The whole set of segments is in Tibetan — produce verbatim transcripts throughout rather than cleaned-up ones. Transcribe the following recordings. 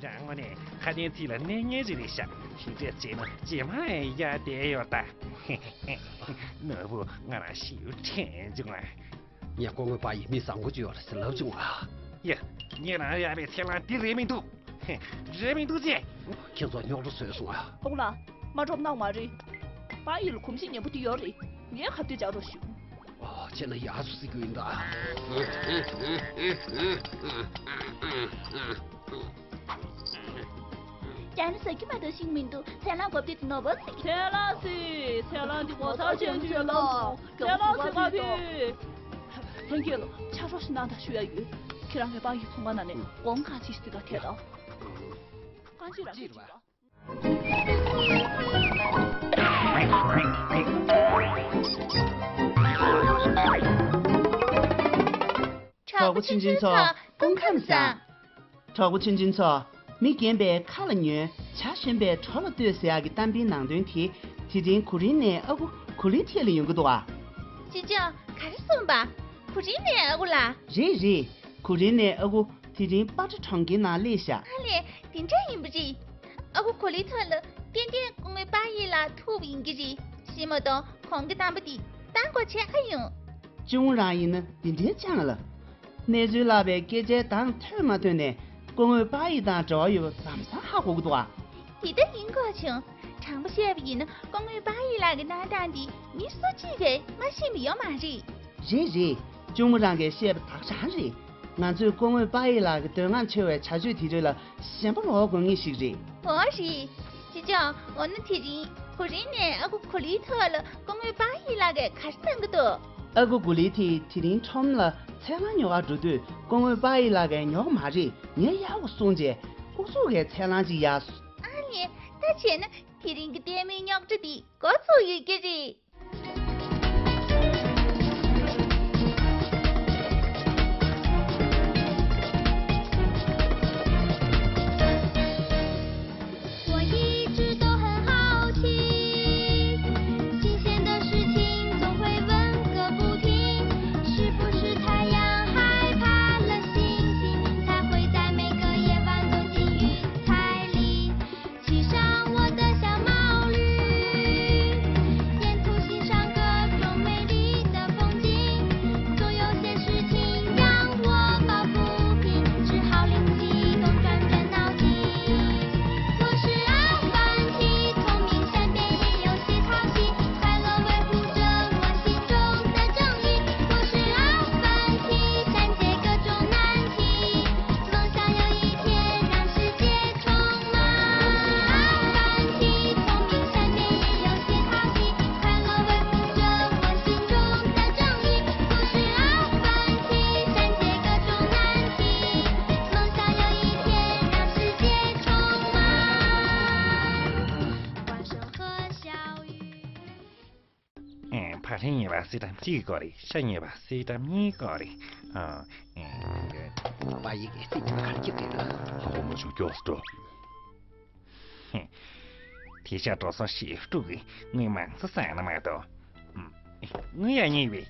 དངོས་གནས་ཁ་དན་ཚིག་ལ་གནས་ངན་རེ་རེ་བཞག་ཞིག་འདྲ་བྱས་ན་ཇེ་མང་ཡང་བསྡད་ཡོད་ད། ནོར་བུ་ང་རང་ཞིག་དྲན་བྱུང་ང་། ངས་སྐུ་ངོ་པ་ཡིས་མི་བཟང་པོ་ཅིག་ཡོད་རེད་ཟེར་ལབ་བྱུང་ང་། ཡ། ངེད་རང་ཡག་པའི་ཚེ་ལང་འདི་རེད་མི་འདུག་རེད་མི་འདུག་ཅེ། ཁྱེད་ཚོ་རྙོག་དྲ་བཟོས་སོང་ང་། ཨོ་ལ། མ་འགྲོ་ན་མ་རེད། པ་ཡིས་ལ་གོམས་གཤིས་ངན་པོ་དེ་ཡོད་རེད། ངས་ཁ་གཏད་བཅག་རོགས་ཞུ། ཨོ། བྱས་ན་ཡག་སུ་སྲིད་རྒྱུ་ཡིན་ད། ཅང་ཟ་རྒྱུ་མ་གཏོགས་ཤིང་མི་འདུག་ཚལ་ལང་གོ་བདེ་ནོར་བུ་ཟེར། ཚལ་ལང་ཟེར། ཚལ་ལང་འདི་གོ་ཚར་ཅན་གྱི་ལ། ཚལ་ལང་ཟེར་བ་དེ། ལྷན་རྒྱས་ལ་ཕྱག་རོགས་ཤིག་གནང་དང་ཞུ་ཡ་ཡོད། ཁྱེད་རང་གི་པ་ཡིས་ཚོང་ཁང་ནང་ནས་སྒོང་གང་ཅི་ཞིག་ཟིག་ག་ཐད་དང་། གང་ཅི་རང་གི་ཅི་རེད་པ། གྲོགས་པོ་ཆུང་ཆུང་ཚོ་སྐུ་ཁམས་བཟང་། གྲོགས་པོ་ཆུང་ཆུང་ཚོ། མི་རྒན་པས་ཁ་ལ་ཉོན། བྱ་གཞོན་པས་གྲོ་ལ་ལྟོས་ཟེར་ཡག་གི་གཏམ་དཔེའི་ནང་དོན་དེ། དེ་རིང་གུ་རིན་ནས་ཨ་ཁུ་གུ་ལི་ཐི་ལ་ཡོང་གི་འདུག་ཨ། ཅི་ཅང་ག་རེ་གསུངས་པ། གུ་རིན་ནས་ཨ་ཁུ་ལ། རེད་རེད། གུ་རིན་ནས་ཨ་ཁུ་དེ་རིང་པ་ཏྲ་གྲོང་ཁྱེར་ནང་སླེབས་ཤག་ཨ་ལས། དེ་འདྲ་ཡིན་པ་རེད། ཨ་ཁུ་གུ་ལི་ཐི་ལ་ཏན་ཏན་སྐུ་ངོ་པ་ཡིས་ལ་ཐུག་པ་ཡིན་གྱི་རེད། གཞི་མ་གཏོགས་གོང་གི་གཏམ་དཔེ་དེ་གཏམ་གོ་ཆེ་ཨ་ཡོང་། ཅུང་རང་ཡིན་ན་དེ་འདྲའི་ཅང་ལ། གནས་ཚུལ་བརླག་པའི་སྐད་ཆའི་གདངས་ཐོས་མ་ཐོས་ནས་སྐུ་ངོ་པ་ཡི་དང་འབྲེལ་བ་ཡོད་པ་ལམ་སང་ཧ་གོ་གི་འདུག་ཨ། དེ་ལྟ་ཡིན་དགོས་བྱུང་། དྲང་པོ་བཤད་པ་ཡིན་ན་སྐུ་ངོ་པ་ཡི་ལགས་ཀྱི་གནང་སྟངས་འདི་མི་སུ་གཅིག་གིས་མ་ཤེས་པ་ཡོད་མ་རེད། རེད་རེད། གཅུང་མོ་རང་གིས་བཤད་པ་དག་རང་རེད། ང་ཚོས་སྐུ་ངོ་པ་ཡི་ལགས་ཀྱི་འདོད་རྔམ་ཆེ་བའི་བྱ་སྤྱོད་དེ་རིགས་ལ་ཞེན་པ་ལོག་དགོས་ངེས་ཤིག་རེད། འོ་རེད། ཅི་ཅང་འོ་ན་དེ་རིང་གུ་རིན་ནས་ཨ་ཁུ་གུ་ལི་ཐི་ལ་སྐུ་ངོ་པ་ཡི་ལགས་ཀྱིས་ག་རེ་གནང་གི་འདུག་ཨ་ཁུ་གུ་ལི་ཐི་དེ་རིང་ཁྲོམ་ལ་ཚལ་ལང་ཉོ་གར་འགྲོ་དུས་སྐུ་ངོ་པ་ཡི་ལགས་ཀྱིས་ཉོ་གི་མ་རེད། ངས་ཡག་པོ་གསུངས་རྗེས་ཨུ་ཚུགས་ཀྱིས་ཚལ་ལང་ཅིག་གཡར་སོང་། ཨ་ལས། ད་བྱས་ན་དེ་རིང་གི་ལྟད་མོའི་རྙོག་དྲ་འདི་འགོ་ཚུགས་ཡོད་ཀྱི་རེད། ཕ་ལྷན་ཉེས་པ་སི་ཀྲམ་གཅིག་གི་སྐོར་རེད། ཤ་ཉེས་པ་སི་ཀྲམ་གཉིས་སྐོར་རེད། ཨ། པ་ཡིག་གི་སི་ཀྲམ་ག་རེ་སྐྱིད་གི་ཧ་གོ་མ་བྱུང་ཀྱོག་སི་ཀྲོ། དེ་ཤ་འགྲོ་སོང་ཞེ་དྲུག་གི་དངུལ་མང་ཙམ་བསགས་ན་མ་གཏོགས། དངུལ་ཡང་རྙེད་པས།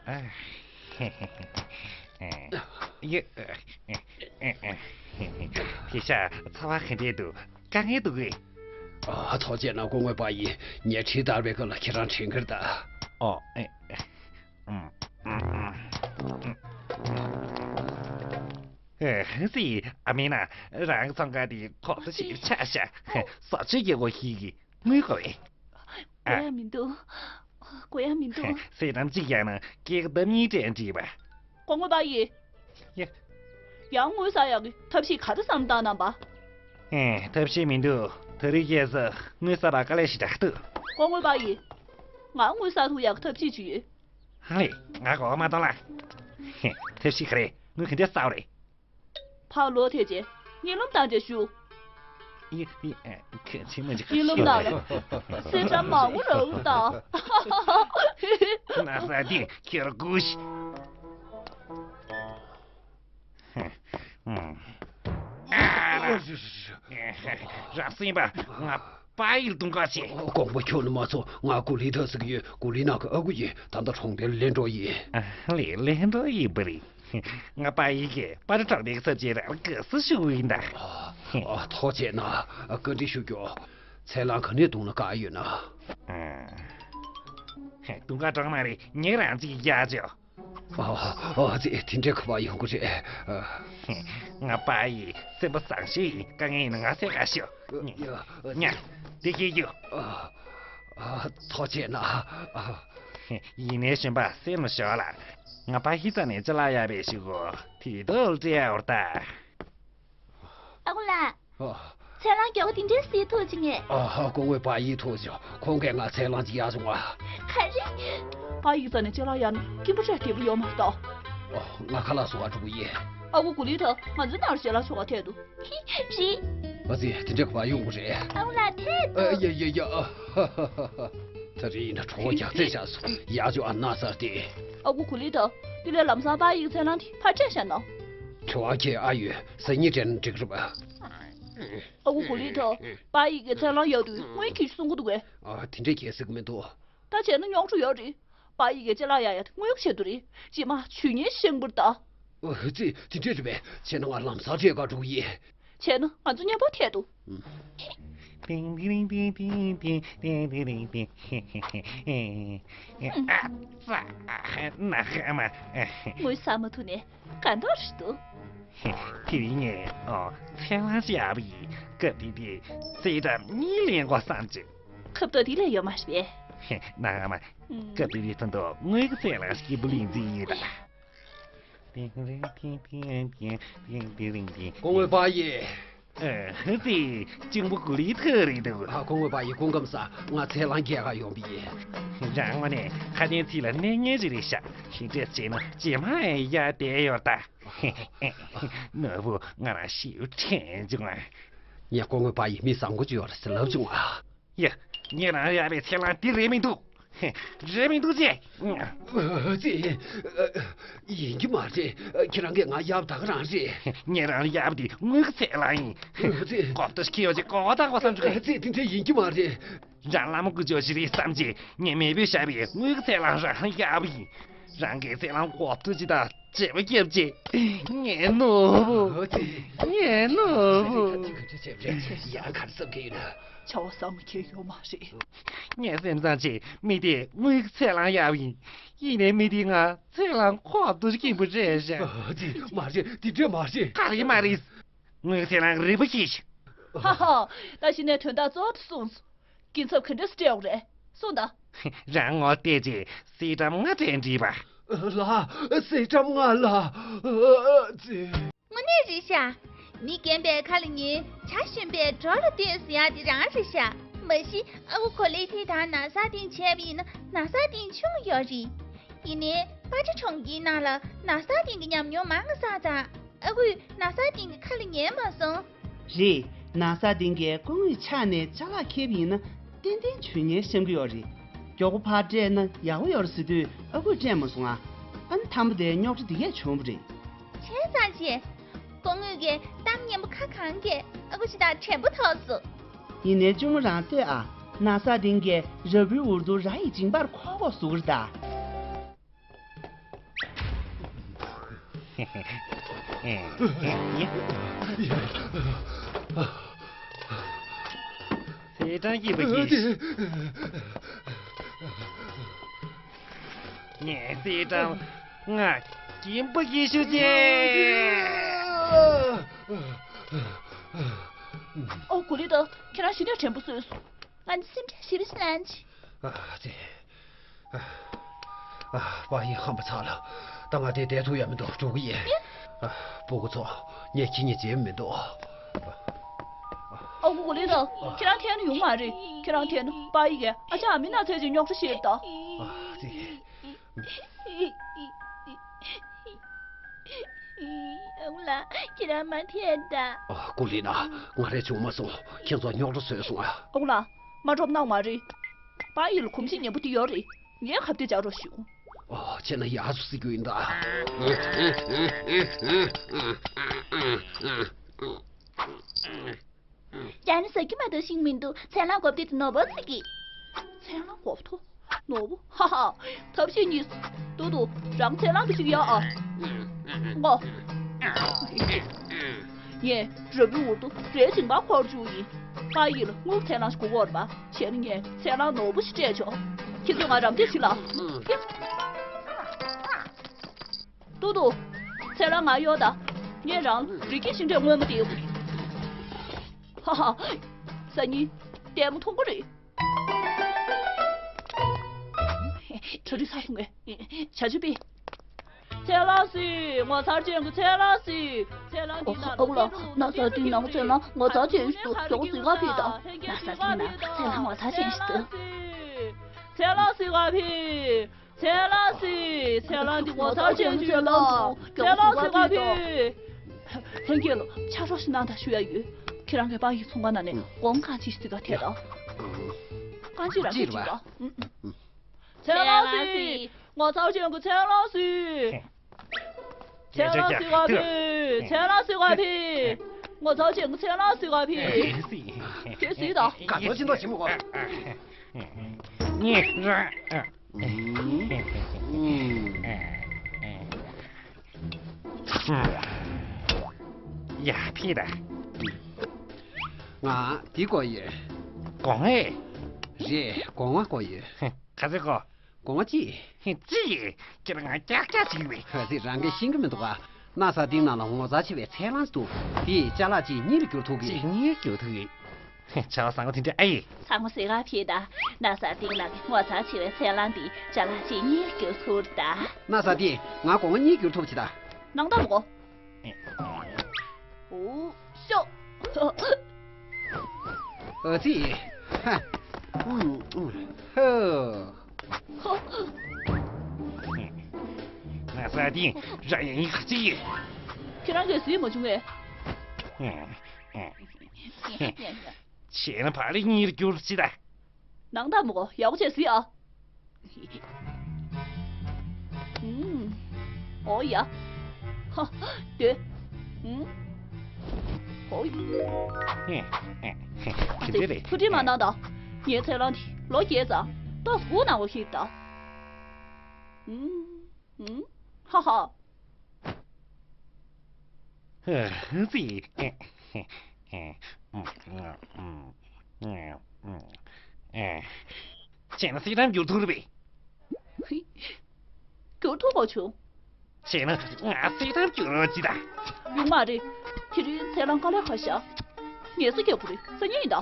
ཨ། ཨ། ཡ། དེ་ཤ་ཚ་བ་ག་འདྲས་འདུག་དཀའ་ངལ་འདུག་གས། ཨ། ཐུགས་རྗེ་གནང་སྐུ་ངོ་པ་ཡིས་ངས་དྲིལ་བསྟར་བའི་སྐབས་ལ་ཁྱེད་རང་དྲན་གི་རེད་ད། ཨོ། ཨེ། ཨེ། ཨེ། ཨེ། ཨེ། ཨེ། ཨེ། ཨ་མིན་ན་རང་ཚང་ཀ་དེ་ཁོག་ཏུ་ཞིག་ཆགས་ཤག་ས་ཆུ་རྒྱལ་པོ་ཞིག་གི་དངུལ་དགོས་པས། དགོས་ཡ་མི་འདུག་དགོས་ཡ་མི་འདུག་སེ་དམ་གཅིག་ཡང་ན་སྐྱེས་ལྡབ་གཉིས་སྤྲད་འགྲིག་པ། སྐུ་ངོ་པ་ཡིས། ཡ། ཡང་དངུལ་བསགས་ཡག་གི་ཐབས་ཤེས་ག་རེ་བསམ་བཏང་གནང་པ། ཨེ། ཐབས་ཤེས་མི་འདུག་ད་རེས་ཁྱེད་ཚོ་དངུལ་བསགས་པར་དཀའ་ལས་ཞེ་དྲག་འདུག་སྐུ་ངོ་པ་ཡིས། ང་དངུལ་བསགས་ཐུབ་ཡག་གི་ཐབས་ཤེས་ཅིག་ཡོད། ཧ་ལས། ང་གོ་བ་མ་གཏོང་ལ། ཧེ། ཐབས་ཤེས་ག་རེ། དངུལ་ག་འདྲས་བསགས་པ་རེད། ཕར་ལོག་ཐལ་རྗེས་གཉིད་ལམ་བཏང་རྗེས་ཞུ། ཡི་ཡི། ཨ། ཁྱོད་ཆེན་མོ་ཅིག་གཉིད་ལམ་ནང་ལ་སེ་འགྲམ་མང་པོ་རག་ད། ན་ས་དེ་ཁྱེར་དགོས་ཤིག་ཨ། རང་སེམས་པ་ང་། པ་ཡིག་དུང་དཀར་ཆེ། ཨོ། དགོངས་པ་ཁྱོན་ནས་མ་ཚོམས། ང་ཀུ་ལི་ཐེ་ཟེར་གྱི་ཡོད། ཀུ་ལི་ནག་གི་ཨ་ཁུ་ཡིན། ད་ལྟ་གྲོང་རྡལ་གླེ་འགྲོ་ཡིན། ཨ་ལེ། གླེ་འགྲོ་ཡིན་པ་རེད། ང་པ་ཡིག་གི་པར་གྲགས་པའི་ས་ཆ་རང་དགའ་བསུ་ཞུ་གི་ཡིན་ད། ཨ། ཨ། ཐུགས་རྗེ་གནང་། བཀའ་འདྲི་ཞུ་རྒྱུ། ཚལ་སླང་ག་ནས་བཏུང་ན་བཀག་ཡོད་ན། ཨ། དུང་དཀར་གྲང་མ་རེད། ངས་རང་གཅིག་རྒྱག་ཆོག་ཨ། ཨ་ཙི། དེ་འདྲའི་ཁ་པར་ཡོང་གི་རེད། ཨ། ང་པ་ཡིག་སེམས་པ་བཟང་ཤོས་ཡིན། དཀའ་ངལ་ཡིན་ན་ང་སེལ་ག་ཤོག་ཉ། ཡ། ཨ་ཙི། ཉ། དེ་ཁྱེར་རྒྱུགས། ཨ། ཨ། ཐུགས་རྗེ་གནང་། ཨ། ཡིན་ནའི་གཞན་པ་སེམས་ལ་ཞོག་ལ། ང་པ་ཡིག་རྩ་ནས་ཅ་ལག་གཡར་བའི་ཤོག་གུ་དེ་དུ་སྤྲད་ཡོད་ད། ཨ་ཁུ་ལགས། ཨ། ཚལ་སླང་མགྱོགས་པོ་དེ་འདྲའི་སེལ་ཐུབ་ཅིག་ངས། ཨ་ཧ། སྐུ་ངོ་པ་ཡིག་ཐུགས་རྗེ་ཆེ། ཁོང་གིས་ང་ཚལ་སླང་ཅིག་གཡར་བྱུང་ང་། ག་རེ། པ་ཡིག་རྩ་ནས་ཅ་ལག་གཡར་ན་སྐྱིན་པ་སྤྲད་བདེ་པོ་ཡོད་མ་རེད་ད། ཨ། ང་ཁ་ལག་བཟོ་ག་འགྲོ་གི་ཡིན། ཨ་ཁུ་ཀུ་ལི་ཐེ། ང་ཚོའི་ནང་ལ་ཞལ་ལག་མཆོད་ག་ཐད་འདུག་རེད། ཨ་ཙི། དེ་འདྲའི་ག་པར་ཡོང་གི་རེད། ཨ་ཁུ་ལགས་ཐད་འདུག་ཨ། ཡ་ཡ་ཡ། ཨ་ཧ་ཧ་ཧ། ད་རེས་ཡིན་ན་གྲོད་ཁོག་རྒྱགས་ཚད་ཆགས་སོང་། ཡག་ཅོ་ཨ་ན་ཟེར་ཏེ། ཨ་ཁུ་ཀུ་ལི་ཐེ། དེ་ལས་ལམ་སང་པ་ཡིག་ཚལ་སླང་དེ་ཕར་སྤྲད་བཞག་ན། དྲི་བ་ཁྱེད་ཨ་ཡོད། ཟ་སྙིང་བྲན་ན་འགྲིག་རེད་པ། ཨ་ཁུ་ཀུ་ལི་ཐེ། པ་ཡིག་གི་ཚལ་སླང་གཡར་དུས་དངུལ་ཁྱེར་ཤོག་གསུང་གི་འདུག་གས། ཨ། དེ་འདྲས་ཁྱེར་སྲིད་ཀྱི་མི་འདུག་ད་བྱས་ན་རྙོག་དྲ་ཡོད་རེད། པ་ཡིག་གི་ཅ་ལག་གཡར་ཡག་དེ་དངུལ་གྱི་ཆེད་དུ་རེད། རྗེས་མ་ཇུས་ངན་བཤད་ཀྱི་མ་རེད་ད། ཨ་ཙི། དེ་འདྲས་རེད་པས། བྱས་ན་ང་ལམ་སང་ཁྲིད་ག་འགྲོ་གི་ཡིན། བྱས་ན་ང་ཚོ་མཉམ་པོ་ཐད་འདུག་ཨ་ཙ། ན་ཧ་མ། དངུལ་ཟ་མ་ཐུབ་ནས་དགའ་མདོག་རེད་འདུག་དེ་རིང་ངས། ཨོ། ཚལ་སླང་ཞིག་གཡར་བ་ཡིན། སྐབས་དེ་དུས་ཚེ་སྒྲ་གཉིས་ལེན་དགོས་བསམ་བྱུང་། ཁ་བརྡ་དེ་ལས་ཡོད་མ་རེད་པས། ན་ཧ་མ། ཨུམ། སྐབས་དེ་དུས་ཚོད་འདུག་དངུལ་གྱི་ཚལ་སླང་སྐྱིད་པོ་ལེན་རྩིས་ཡིན་ད། སྐུ་ངོ་པ་ཡིས། ཨ་ཙི། གཅུང་པོ་ཀུ་ལི་ཐེ་རེད་འདུག་ཨ། སྐུ་ངོ་པ་ཡིས་སྐུ་ཁམས་བཟང་། ང་ཚལ་སླང་རྒྱག་ག་ཡོང་བ་ཡིན། རང་ངོས་ནས་ཁ་དན་ཚིག་ལ་གནོད་ངན་ཞིག་རེད་ཤག་དེ་འདྲས་བྱས་ན་རྗེས་མ་ཡང་བསྡད་ཡོད་ད། ནོར་བུ་ང་རང་ཞེ་པོ་དྲན་བྱུང་ང་། ངས་སྐུ་ངོ་པ་ཡིས་མི་བཟང་པོ་ཅིག་ཡོད་རེད་ཟེར་ལབ་བྱུང་ང་། ཡ། ངས་རང་གཡར་བའི་ཚལ་སླང་འདི་རེད་མི་འདུག་རེད་མི་འདུག་ཅེས། ཨ་ཙི། ཡིན་གྱི་མ་རེད། ཁྱེད་རང་གིས་ང་གཡར་བ་ད་ག་རང་རེད། ངས་རང་ལ་གཡར་བ་དེ་དངུལ་གྱི་ཚལ་སླང་ཡིན། ཨ་ཙི། གོ་བརྡ་ཞིག་འཁྱེར་ཡོང་ཅིག་གོ་བརྡ་གོ་བསམ་བྱུང་། ཨ་ཙི། དེ་འདྲ་ཡིན་གྱི་མ་རེད། རང་བླ་མ་སྐུ་ཞབས་ཤིག་རེད་བསམ་བྱས་ངས་མེས་པོས་བཞག་པའི་དངུལ་གྱི་ཚལ་སླང་རང་ལ་གཡར་བ་ཡིན། རང་གིས་ཚལ་སླང་གོ་བརྡ་ཅིག་དང་བརྗེ་པོ་བརྒྱབ་བྱས། ངའི་ནོར་བུ། ཨ་ཙི། ངའི་ནོར་བུ། ད་དེ་ག་འདྲ་བྱས་པ་རེད། ཡང་ག་རེ་བསམ་གྱི་ཡོད་ན། བྱ་བ་བཟང་པོ་གང་ཡང་ཡོད་མ་རེད། ངས་སེམས་བཟང་བྱས་མི་དེར་དངུལ་གྱི་ཚལ་སླང་གཡར་བ་ཡིན། ཡིན་ནའི་མི་དེས་ང་ཚལ་སླང་གོ་བརྡ་སྐྱིན་པོ་སྤྲད་བཞག་ཨ་ཙི། མ་རེད། དེ་འདྲས་མ་རེད། ག་རེ་མ་རེད། དངུལ་གྱི་ཚལ་སླང་རིལ་པོ་ཞིག་ཧ་ཧ། ད་གཞི་ནས་དོན་དག་གཙོ་བོ་དེ་གསུངས་སོང་། སྐྱིན་ཚབ་ག་འདྲས་སྤྲད་དགོས་རེད། གསུངས་དང་། རང་ངོ་བལྟས་རྗེས་གསེར་ཀྲམ་ལྔ་སྤྲད་འགྲིག་པ། ལགས། གསེར་ཀྲམ་ལྔ་ལགས། ཨ་ཙི། དངོས་གནས་རེད་ཤག་མི་རྒན་པའི་ཁ་ལ་ཉན། བྱ་གཞོན་པའི་འགྲོ་ལ་ལྟོས་ཟེར་ཡག་དེ་རང་རེད་ཤག་མ་གཞི་ཨ་ཁུ་གོ་ལི་ཐེ་དང་ན་ས་ཏིང་བྱས་པ་ཡིན་ན་ན་ས་ཏིང་ཆུང་ཡོད་རེད། ཡིན་ནའི་པ་ཏྲ་གྲོང་ཁྱེར་ནང་ལ་ན་ས་ཏིང་གི་ཉམས་མྱོང་མང་ང་བསགས་ཙང་། ཨ་ཁུས་ན་ས་ཏིང་གི་ཁ་ལ་ཉན་མ་སོང་། རེད། ན་ས་ཏིང་གིས་སྐུ་ངོའི་ཕྱག་ནས་ཅ་ལག་ཁྱེར་བ་ཡིན་ན་ཏན་ཏན་ཇུས་ངན་བཤམས་ཀྱི་ཡོད་རེད། མགྱོགས་པོ་ཕར་སྤྲད་ན་ཡག་པོ་ཡོད་རེད་ཟེར་དུས་ཨ་ཁུས་སྤྲད་མ་སོང་ང་། ཨ་ནི་དང་པོ་དེའི་རྙོག་དྲ་འདི་གས་བྱུང་བ་རེད། བྱས་ཙང་ཅི། སྐུ་ངོ་གིས་གཏམ་སྙན་པོ་ཁ་གང་གིས་ཨ་ཁུ་ཅིག་དང་དྲན་པོ་ཐོགས་སོང་། ཡིན་ནའི་གཅུང་མོ་རང་ལྟོས་ཨ། ན་ས་ཏིང་གིས་ར་བུའི་འུར་རྡོ་ར་ཡི་མཇིང་པར་ཁོག་ཁོག་བཟོ་གི་རེད་ད། ཚེས་གྲངས་སྐྱིད་པོ་སྐྱིད། ངས་ཚེས་གྲངས་ལྔ་སྐྱིད་པོ་སྐྱིད་ཞུ་ཅེས། ཨོ་གུ་ལི་ད་ཁྱེད་རང་གཞི་ནས་དྲན་པོ་གསོས་སོང་། ང་ནི་སེམས་ཁྲལ་ཞེ་པོ་ཅིག་ལངས་ཅི། ཨ་ཙི། ཨ། ཨ། པ་ཡིག་ཧམ་པ་ཚ་ལ། ད་ང་དེ་བསྡད་ཐུབ་ཡ་མི་འདུག་འགྲོ་གི་ཡིན། ཨ། སྤུ་གུ་ཚོ། ངས་ཁྱེད་གཉིས་བརྗེད་མི་འདུག་ཨ། ཨ་ཁུ་གུ་ལི་ད། ཁྱེད་རང་ཐད་ན་ཡོང་མ་རེད། ཁྱེད་རང་ཐད་ན་པ་ཡིག་གིས་ཨ་ཅག་ཨ་མའི་ན་ཚ་ཅིག་རྙོག་དྲ་བཤད་ད། ཨ་ཙི། ཨ་ཁུ་ལགས། ཁྱེད་རང་མ་ཐད་ད། ཨ། ཀུ་ལི་ན། ང་རས་བྱུང་མ་སོང་། ཁྱེད་ཚོ་རྙོག་དྲ་བཟོས་སོང་ཨ། ཨ་ཁུ་ལགས། མ་འགྲོ་གནང་བ་རེད། པ་ཡིག་ལ་གོམས་གཤིས་ཉེས་པོ་དེ་ཡོད་རེད། ངས་ཁ་གཏད་བཅག་རོགས་ཞུ། ཨོ། བྱས་ན་ཡག་སོ་ཟེར་རྒྱུ་ཡིན་ད། ཅང་ནི་ཟ་རྒྱུ་མ་གཏོགས་ཤེས་མི་འདུག་ཚལ་སླང་གོབ་ཏི་དེ་ནོར་བུ་ཚིག་གི། ཚལ་སླང་གོབ་ཏོ། ནོར་བུ། ཧ་ཧ། ཐབས་ཤེས་གཉིས། ཏུ་ཏུ། རང་ཚལ་སླང་གི་ཞིག་ཡ་ཨ། ངོ་། ངས་ར་བུའི་འུར་དུ་རའི་མཇིང་པར་འཁོར་བཅུག་ཡིན། པ་ཡིས་ལ་དངུལ་ཚལ་སླང་ཞིག་དགོས་ཀྱི་ཡོད་རེད་པ། བྱས་ན་ངས་ཚལ་སླང་ནོར་བུ་ཞིག་སྤྲད་ཆོག་ཁྱེད་ཚོས་ང་རམ་འདེགས་བྱེད་ལ། ཏུ་ཏུ། ཚལ་སླང་ང་གཡོག་དང་། ངས་རང་རི་སྐྱེས་ཤིང་འབྲས་སྔོན་མོ་དེ་ཡོད། ཧ་ཧ། སང་ཉིན་ལྟད་མོ་མཐོང་གི་རེད། གྲ་སྒྲིག་ཚར་སོང་ངས། བྱ་ཆུ་པི། ཚལ་སླང་སི། ངོ་མཚར་ཅན་གྱི་ཚལ་སླང་སི། ཚལ་སླང་འདི་ནང་ཨོ་ལ། ན་ས་འདི་ནང་ཚལ་སླང་ངོ་མཚར་ཅན་ཞིག་འདུག་ཇོ་བོ་གཟིགས་ག་ཕེབས་དང་། ན་ས་འདི་ནང་ཚལ་སླང་ངོ་མཚར་ཅན་ཞིག་འདུག་ཚལ་སླང་སི་ག་ཕེབས། ཚལ་སླང་སི། ཚལ་སླང་འདི་ངོ་མཚར་ཅན་ཞིག་འདུག་ཚལ་སླང་སི་ག་ཕེབས། ལྷན་རྒྱས་ལ་ཕྱག་རོགས་ཤིག་གནང་དང་ཞུ་ཡ་ཡོད། ཁྱེད་རང་གི་པ་ཡི་ཚོང་ཁང་ནང་ནས་སྒོང་རྐང་གཅིག་ཞིག་ག་ཐད་དང་། རྐང་གཅིག་རང་གིས་གཅིག་ག་ཚལ་སླང་སི། ངོ་མཚར་ཅན་གྱི་ཚལ་སླང་སི། ཚལ་སླང་སི་ག་ཕེབས། ཚལ་སླང་སི་ག་ཕེབས། ངོ་མཚར་ཅན་གྱི་ཚལ་སླང་སི་ག་ཕེབས། དེ་སུའི་དང་། ག་ཚོད་ཅི་འདྲ་ཞིག་མི་གོ་ངས་ར། ཡ་ཕི་ད། ང་འདི་དགོས་ཡོད། སྒོང་ངེ། རེད། སྒོང་ང་དགོས་ཡོད། ག་ཚོད་དགོས། སྒོང་ང་གཅིག་ཅི་ཡིན། ཁྱེད་རང་ང་ཀྱག་ཀྱག་ཅིག་རེད། ག་ཚོད་རང་གིས་ཤེས་ཀྱི་མི་འདུག་ག་ན་བཟའ་སྟེང་ནང་ལ་ངོ་མཚར་ཆེ་བའི་ཚལ་སླང་འདུག་དེ་ཅ་ལག་གཅིག་གཉིས་ལ་བསྒྱུར་ཐུབ་ཀྱི། གཅིག་གཉིས་ལ་བསྒྱུར་ཐུབ་ཀྱི། བྱ་བ་བཟང་པོ་དེ་འདྲ་ཨེ་ཡིན། ཚང་མ་གཟིགས་ག་ཕེབས་དང་། ན་བཟའ་སྟེང་ནང་གི་ངོ་མཚར་ཆེ་བའི་ཚལ་སླང་འདི་ཅ་ལག་གཅིག་གཉིས་ལ་བསྒྱུར་ཐུབ་ད། ན་བཟའ་སྟེང་ང་སྒོང་ང་གཉིས་བསྒྱུར་ཐུབ་ཅི་ད། ནང་ལྟ་མོ། འོ། ཤོག་ཨ་ཙི། ཧ། ཧོ། ང་ས་ཏིང་ར་ཡ་ཡིན་ག་ཅི་ཡིན། ཁྱེད་རང་གིས་གཟིགས་མ་བྱུང་ངས། བྱས་ན་བག་ལེབ་གཉིས་ལ་བསྒྱུར་ཅི་ད། ནང་ལྟ་མོ་གོ་ཡག་པོ་བྱས་གཟིགས་ཨ། ཨུམ། ཨོ་ཡ། ཧ། དེ། ཨུམ། ཨོ་ཡ། དེ་འདྲ་རེད། ཐུགས་ཁྲལ་མ་གནང་དང་། ངའི་ཚལ་སླང་དེ་ལོ་བརྒྱད་ཙམ་ཏོག་ཙམ་སྒུག་གནང་རོགས་ཞུས་དང་། ཨུམ། ཨུམ། ཧ་ཧ། ཧི། བྱས་ན་སི་ཏམ་འགྱུར་ཐུབ་རེད་པས། འགྱུར་ཐུབ་པ་བྱུང་། བྱས་ན་ང་སི་ཏམ་འགྱུར་རོགས་གྱིས་དང་། ཡོང་མ་རེད། དེ་རིང་ཚལ་སླང་དཀའ་ལས་ཁག་ཤག་ངལ་གསོ་རྒྱག་དགོས་རེད། སང་ཉིན་ཡིན་ད།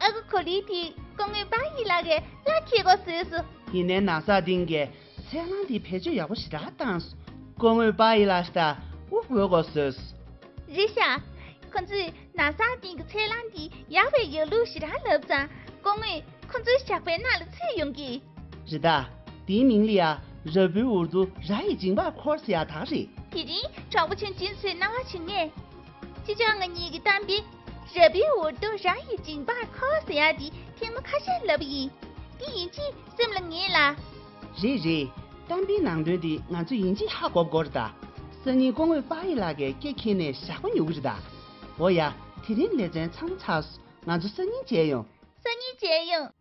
ཨ་ཁུ་གོ་ལི་དེས་སྐུ་ངོ་པ་ཡི་ལགས་ཀྱི་ལག་འཁྱེར་དགོས་ཟེར་སོང་། ཡིན་ནའི་ན་བཟའ་སྟེང་གིས་ཚལ་སླང་འདི་བེད་སྤྱོད་ཡག་པོ་ཞེ་དྲག་བཏང་སོང་། སྐུ་ངོ་པ་ཡི་ལགས་ད་དབུ་དགོས་དགོས་ཟེར་སོང་། རེད་ཤག་ཁོ་ཚོས་ན་བཟའ་སྟེང་གི་ཚལ་སླང་འདི་ཡག་པའི་ཡག་ལུགས་ཞེ་དྲག་ལབ་ཙང་སྐུ་ངོས་ཁོ་ཚོའི་ཞགས་པའི་ནང་ལ་ཚུད་ཡོང་གི། རེད་ད། དེའི་མིང་ལ་ཡ་ར་བུའི་འུར་རྡོ་ར་ཡི་མཇིང་པར་འཁོར་ཟེར་ཡ་དག་རེད། དེ་རིང་གྲོགས་པོ་ཆུང་ཆུང་ཚོའི་རྣ་བ་ཆུང་ངས། ཅི་ཅག་ང་གཉིས་ཀྱི་གཏམ་དཔེ། ར་བུའི་འུར་རྡོ་ར་ཡི་མཇིང་པར་འཁོར་ཟེར་ཡ་དེ་ཐེངས་མ་ཁ་ཤས་ལབ་པ་ཡིན། འདི་ཡིན་གཅིག་སེམས་ལ་ངེས་ལ། རེད་རེད། གཏམ་དཔེའི་ནང་དོན་དེ་ང་ཚོས་ཡིན་གཅིག་ཧ་གོ་དགོས་རེད་ད། སང་ཉིན་སྐུ་ངོ་པ་ཡི་ལགས་ཀྱིས་སྐེ་འཁྱེར་ནས་ཞག་པོ་ཉོ་གི་རེད་ད། འོ་ཡ། དེ་རིང་ལེ་ཚན་ཚང་མ་ཚར་སོང་། ང་ཚོ་སང་ཉིན་མཇལ་ཡོང་། སང་ཉིན་མཇལ་ཡོང་།